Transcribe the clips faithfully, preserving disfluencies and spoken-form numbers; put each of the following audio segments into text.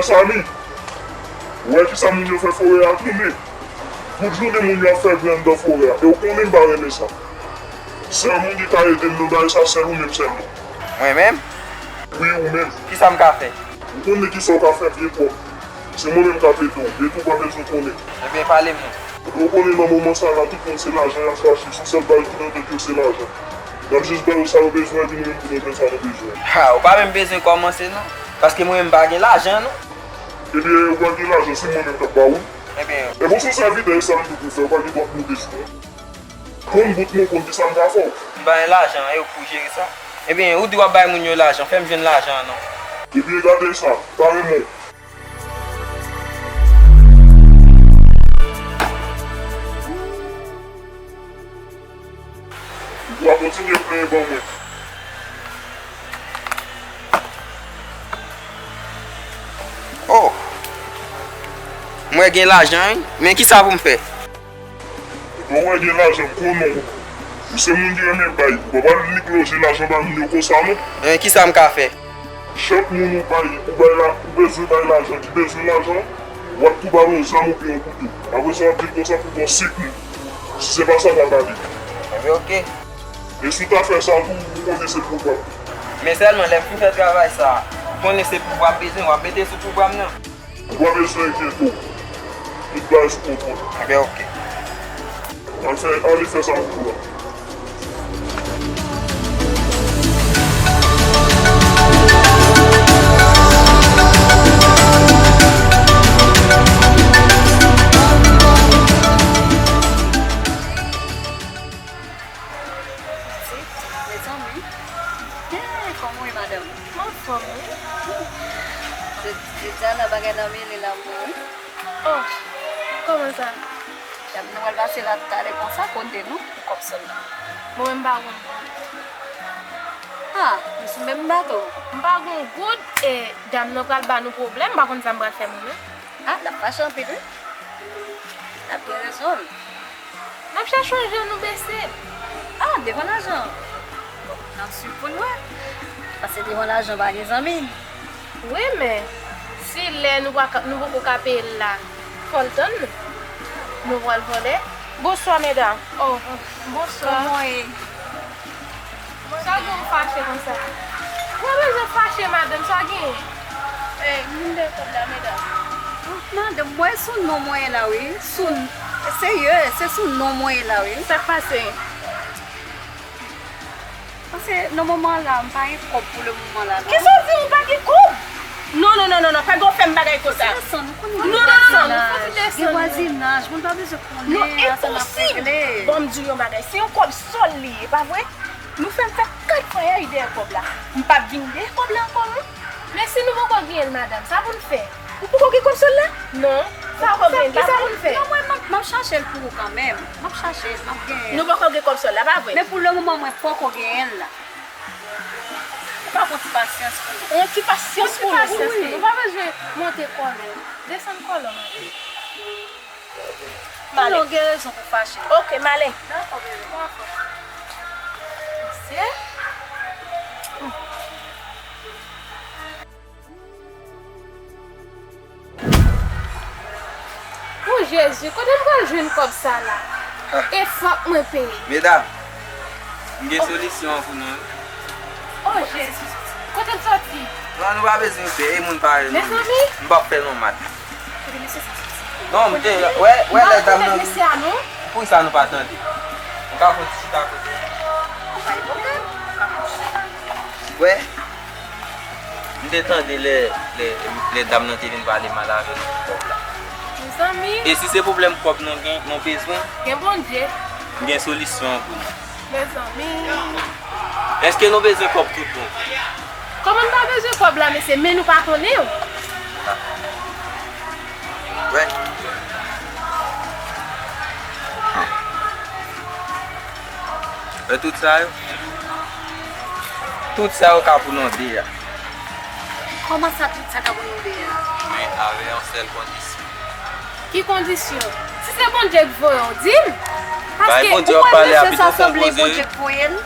Samy, ou wè kisa moun yo fè forè a tounen? Tout jounen moun yo ap fè grenn nan forè a, e ou konnen m pa renmen sa. Sèl moun ki ka ede m nan bagay sa, sèl ou menm sèlman. Mwen menm? Wi, ou menm. Kisa m ka fè? Ou konnen kisa w ka fè byen pwòp. Se mwen menm k ap ede w, e tou w pa bezwen konnen. Ebyen, pale m non. Ou konnen nan moman sa la, tout moun se lajan y ap chache, se yon sèl bagay ki nan tèt yo, se lajan. Y ap jis ba yo sa yo bezwen, epi nou menm pou nou jwenn sa nou bezwen. Ha, ou pa menm bezwen kòmanse non, paske mwen menm m pa gen lajan non. Ebyen, ou pa gen lajan, se mwen menm k ap ba ou l. Ebyen. Epi w se yon sèvitè, e sa m di w pou fè, ou pa gen dwa pou w deside. Konn bout mwen konn kisa m ka fè w. M pa gen lajan, e ou k pou jere sa. Ebyen, ou di w ap bay moun yo lajan, fè m jwenn lajan an non. Ebyen, gade sa, pa renmen w. Ou a kontinye plenyen ban mwen. Oh! Mwen gen lajan, wi. Men kisa pou m fè? Bon, mwen gen lajan, m konnen w. Ou se moun ki renmen bay. Ou pa pral nik lonje lajan ba moun yo konsa, non. Men kisa m ka fè? Chak moun ou bay, ou bay la, ou bezwen bay lajan, ki bezwen lajan, w ap tou ba l yon zam oubyen yon kouto. Apre sa, w ap di l konsa pou bon sik li. Si se pa sa, pa gade. Ebyen, oke. E si w ta fè sa tou, ou konnen se pouvwa. Men sèlman, lè m fin fè travay sa a, ou konnen se pouvwa m bezwen, w ap mete sou pouvwa m nan. Ou pa bezwen enkyete w. Tout bagay sou kontwòl. Ebyen, oke. Al fè, ale fè sa pou ou a. Mezanmi. Hey, kòman w ye, madanm? M anfòm, wi. Jodi, jodi a la, bagay la mele la pou mwen, wi. Oh, kòman sa? Dam nan pral pase la talè konsa, kote nou, pou kòb sòl la? Mwen menm m pa gon goud. Ah, nou sou menm bato. M pa gon goud, e dam nan pral ba nou pwoblèm, m pa konn sa m pral fè mwen menm. Ah, l ap fache anpil, wi. L ap gen rezon l. N ap chèche yon jan nou bese l. Ah, devan lajan. Bon, n ap swiv pou n wè. Paske devan lajan pa gen zanmi. Wi, men si lè nou pa ka, nou poko ka peye l la, fò l tann nou. Nou pral vòlè. Bonswa, medam. Oh, bonswa. Kòman w ye? Sa gen w fache konsa? Ou pa bezwen fache, madanm, sa gen? Ey, m vin dèyè kòb la, medam. Madanm, mwen sou non mwen ye la, wi. Sou, serye, se sou non mwen ye la, wi. Sa k pase? Paske nan moman la, m pa gen kòb pou le moman la, non. Kisa w di ou pa gen kòb? Non, non, non, non, non, pa gen w fè m bagay konsa. Desann, ou konnen gen vwazinaj, gen vwazinaj, moun pa bezwen konnen sa n ap regle. Non, enposib! Bon, m di w yon bagay, se yon kòb sòl li ye, pa vre? Nou fè m fè kat vwayaj dèyè kòb la. M p ap vin dèyè kòb la ankò, non. Men si nou poko genyen l, madanm, sa pou n fè? Ou poko gen kòb sòl la? Non. Sa w poko genyen l, sa pou n fè? Non, mwen, m ap, m ap chache l pou ou kanmenm. M ap chache l, m ap genyen l. Nou poko gen kòb sòl la, pa vre? Men pou le moman, mwen poko genyen l la. Ou ka pran ti pasyans pou nou. Yon ti pasyans pou nou. Yon ti pasyans pou nou. Wi. Ou pa bezwen monte kòlè. Desann kòlè w, madanm. M ale. Non, gen rezon pou fache. Oke, m ale. Dakò, bebe. Dakò. Mesye. O Jezi, kote m pral jwenn kòb sa la? Ah. E fòk mwen peye. Medam, m gen solisyon an pou nou, wi. O Jezi, kote l soti? Non, nou pa bezwen pè, e moun parèy nou. Mezanmi. M p ap fè non mal. Kote mesye sa soti? Non, m te, wè, wè lè dam nan. Poukisa nou pa tande? Nou ka fè yon ti chita kote. Wè, m te tande lè, lè, lè dam nan te vin pale mal avè nou pou kòb la. Mezanmi. E si se pwoblèm kòb nou gen, nou bezwen? Gen Bondye. M gen solisyon an pou nou. Mezanmi. Èske nou bezwen kòb tout bon? Kòman n pa bezwen kòb la, mesye, men nou pa konnen w? Wè. Wè tout sa yo? Tout sa yo ka pou nou de a. Kòman sa tout sa ka pou nou de a? Men avè yon sèl kondisyon. Ki kondisyon? Si se Bondye k voye w, di m. Paske ou konn mesye sa sanble Bondye k voye l.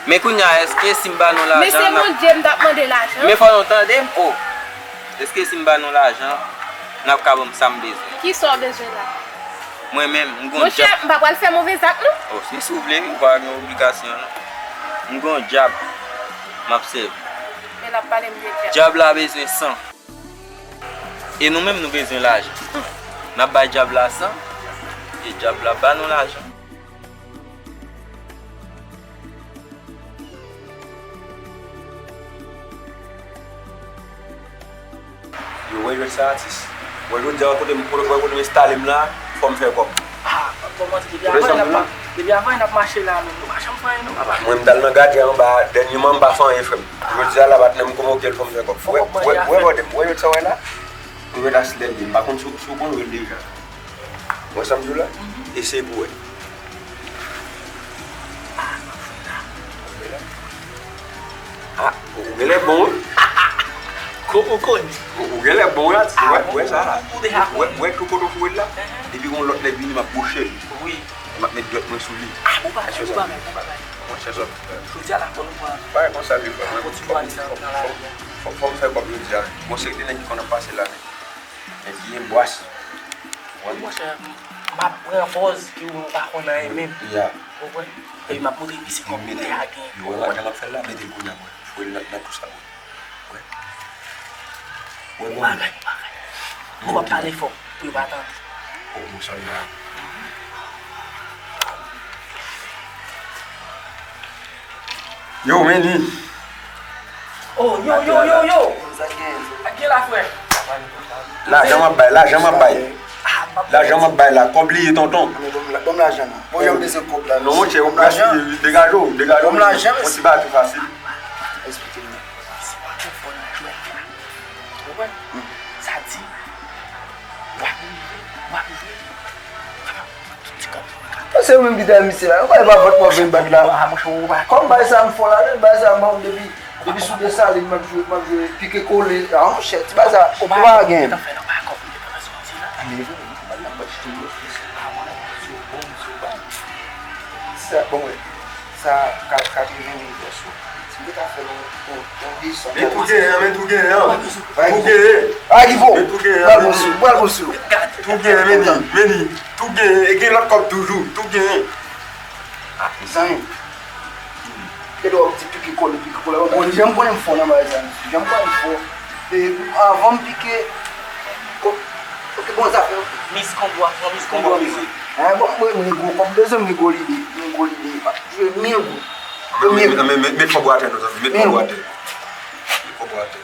Men kounye a, èske si m ba nou lajan, n ap... Men se Bondye m t ap mande lajan. Men fò nou tande m, o. Èske si m ba nou lajan, n ap ka ban m sa m bezwen? Kisa w bezwen la? Mwen menm, m gon djab. Monchè, m pa pral fè move zak, non. Oh, se si w vle, wi, m pa gen obligasyon, non. M gon djab, m ap sèvi. Men l ap pale m de djab. Djab la bezwen san. E nou menm, nou bezwen lajan. N ap bay djab la san, e djab la ba nou lajan. Yo, wè jwèt sa, atis. Wè jodi a, kote m, kote, wè kote m enstale m la, fò m fè kòb. Ah, kòman se depi avan n ap ma-, depi avan n ap mache la menm, nou pa janm fè anyen, nou pa. Mwen, m t al nan gadyen anba, dènyèman, m pa fè anyen, frè m. Jodi a la, patnè m konvoke l, fò m fè kòb. Wè, wè, wè, brother m, wè jwèt sa w wè la? Wè jwèt la, slèm, m pa konn si, si w konn wè l deja. Wè sa m di w la? Eseye pou wè. Ah, ou genlè bon, wi. Kòman w konnen? Ou, ou genlè bon, wi, atis. Wè, wè sa la. Wè, wè tou kote w foure l la? Depi gon lòt nèg vini, m ap bouche l. Wi. M ap met dwèt mwen sou li. Ah, bon bagay, bon bagay, bon bagay. Monchè, sòt. Jodi a la, fò nou pran. Bagay konsa, wi, frè. Fò, fò, fò, fò m fè kòb jodi a. Gon seri de nèg ki konn ap pase la, men. Men byen bwas. Wi, monchè, m ap pran pòz ke ou pa konn anyen menm. Ya. Ou konprann? Epi m ap montre misye kòman pou tè a gen. Yo, wè, wè, jan m ap fè l la, mete l kounye a, mwen. Foure l nan, nan tou sa, mwen. Wè. Wè, bon. Bagay, bagay. Nou ap pale fò, pou yo pa tande. Oh, monchè, la. Yo, men li. Oh, yo, yo, yo, yo. Sa k gen la, frè? Lajan m ap bay, lajan m ap bay. Lajan m ap bay la, kòb li ye, tonton. Ban m lajan nan. Bon, jan m bezwen kòb la. Non, monchè, ou gaspiye, wi. Degaje w, degaje w. Ban m lajan, mesye. Yon ti bagay pi fasil. Eksplike m. Se pa telefòn nan jwèt la. Ou konprann? Sa di, w ap rive, w ap rive. Tout ti kòb yo. Se ou menm ki te misye la. Ou pa vant mwen vin bat la. Kòm bay sa m fò la, men bay sa m ban depi, depi sou Desalin, m ap jwe, m ap jwe pike kole. Ah, monchè, ti bay sa, ou pa gen. Ou pa fè nan pa kòb, ou pa fè soti la. Ah, men e vre, m pa nan bat chite yo. Ah, mwen, si yo bon, si yo pa. Sa, bon, wè. Sa, kat, katreven mil pèso. Si m te ka fè yon, yon, yon de san. Men tou genyen an, men tou genyen an. Tou genyen. Ay, ki fo. Men tou genyen an, men tou. Pral bon sou, pral bon sou. Tou genyen, men ni, men ni. Tou genyen. E gen lòt kòb toujou. Tou genyen. Ah, zanmi. E do ap di pike kole, pike kole. Bon, jan m konnen m fò nan bagay sa, mesye. Jan m konnen m fò. E, avan m pike, ko-, ok, bon zafè. Miss Konbwa, pran Miss Konbwa. Hein, bon, mwen, mwen gwo kòb, bezwen mwen gwo lide, mwen gwo lide. M ap jwe mil goud. Premye. Men, men, men, met kòb ou atè, non, zanmi, met kòb ou atè. Met kòb ou atè.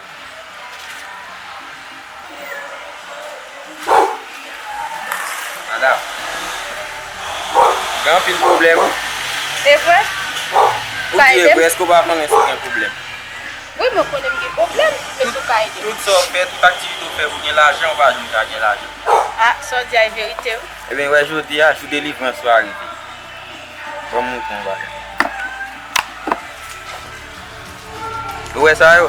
Madam, ou gen anpil pwoblèm. E vre? Ou di e vre, èske ou pa konnen si w gen pwoblèm? Wi, mwen konnen m gen pwoblèm, men si w ka ede m. Tout sa w fè, tout aktivite w fè pou gen lajan, ou pa janm ka gen lajan. Ah, sa w di a e verite, wi. Ebyen, wè, jodi a, jou delivrans ou a rive. Ban m montre w yon bagay. Ou wè sa yo?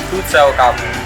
Tout sa yo ka pou ou.